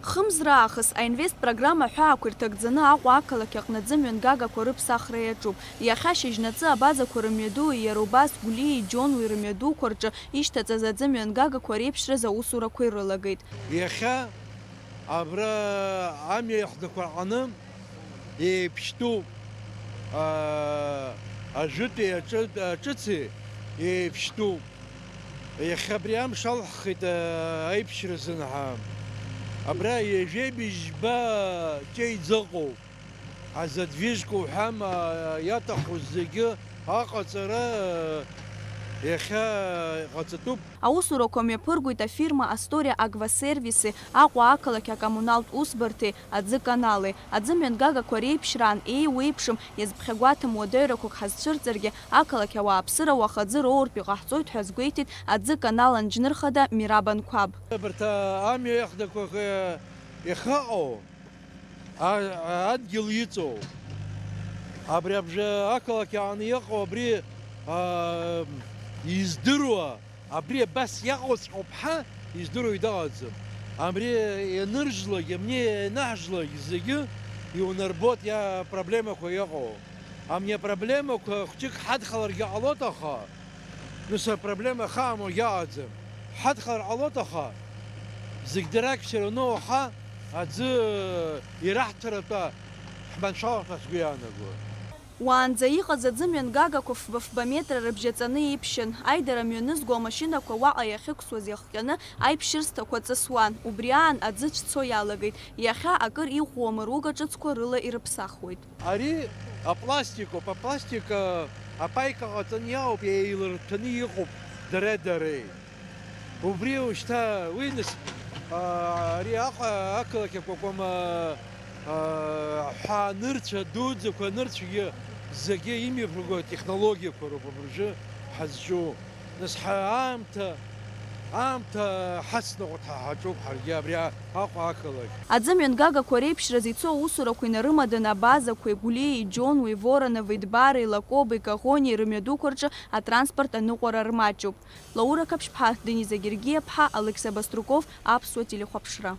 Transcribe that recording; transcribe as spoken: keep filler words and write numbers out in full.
Хымз раахыс аинвест программа ҳәаақәа ирҭагӡаны Аҟәа ақалақь аҟны аӡымҩангагақәа рыԥсахра иаҿуп. Иахьа шьыжьнаҵы абазақәа рымҩадуи иара убас Гәлиеи Џьонуи рымҩадуқәа рҿы ишьҭаҵаз аӡымҩангагақәа реиԥшраз аусурақәа ирылагеит. Иахьа абра амҩа иаҳдақәа аҟны еиԥштәуп, аа, ажәытәи аҿы-, аҿыци еиԥштәуп. Иахьа абри амш алҳхит, аа, аиԥшьра азын ҳа. Абра ҩажәеи бжьба ҷеиӡа ыҟоуп. Азадвижка уҳәама, иаҭаху зегьы аҟаҵара, иахьа иҟаҵатәуп. Аусурақәа мҩаԥыргоит афирма Астория Агвасервиси, Аҟәа ақалақь акоммуналтә усбарҭеи, аӡы канали. Аӡымҩангагақәа реиԥшраан еиуеиԥшым, иазԥхьагәаҭам уадаҩрақәак ҳазцәырҵыргьы, ақалақь ауааԥсыра уаха аӡы роуртә иҟаҳҵоит ҳәа азгәеиҭеит аӡы канал анџьнырхада Мираб Анқәаб. Абарҭ амҩа иахдақәа иахьыҟоу, а-, адгьыл иҵоу, абри абжа ақалақь ааны иҟоу абри, а, издыруа, абри абас иаҟоуҵәҟьоуп ҳәа издыруа идыҟаӡам. Абри ианыржлак, абни ианаҳжлак зегьы иунарбоит иа-, проблемақәа иҟоу. Абни апроблемақәа хәҷык ҳадхаларгьы ҟалоит, аха, нас апроблема ахаамоугьы аҟаӡам. Ҳадхалар ҟалоит, аха зегь дырак все равно уаха аӡы ираҳҭаратәа ҳманшәалахар ҳәа сгәы иаанагоит. Уаанӡа иҟаз аӡымҩангагақәа фба-фба метра рыбжьаҵаны иԥшьан. Аидара мҩанызго амашьынақәа уаҟа иахьықәсуаз иахҟьаны аиԥшьырсҭақәа ҵысуан. Убри аан аӡы ҿцо иалагеит. Иахьа акыр иӷәӷәоу амыруга ҿыцқәа рыла ирыԥсахуеит. Ари апластикоуп, апластик, а, апаика ҟаҵаны иаауп, еилырҭәаны иҟоуп дара-дареи. Убри ушьҭа, уи нас, а, ари аҟа-, ақалақь акәакәама, а, ҳәаа нырцә, адуӡӡақәа нырцәгьы зегьы имҩаԥырго атехнологиақәа роуп абыржәы ҳазҿу. Нас ҳа-, аамҭа, аамҭа ҳацныҟәоит ҳа ҳаҿуп ҳаргьы абри а-, Аҟәа ақалақь. Аӡымҩангагақәа реиԥшраз ицо аусурақәа инарымаданы абазақәеи, Гәлиеи, Џьонуи, Воронови, Дбареи, Лакобеи, Каӷонии рымҩадуқәа рҿы атранспорт аныҟәара рмаҷуп. Лаура Қаԥшьԥҳа, Дениза Гергиаԥҳа, Алықьса Баструков, Аԥсуа телехәаԥшра.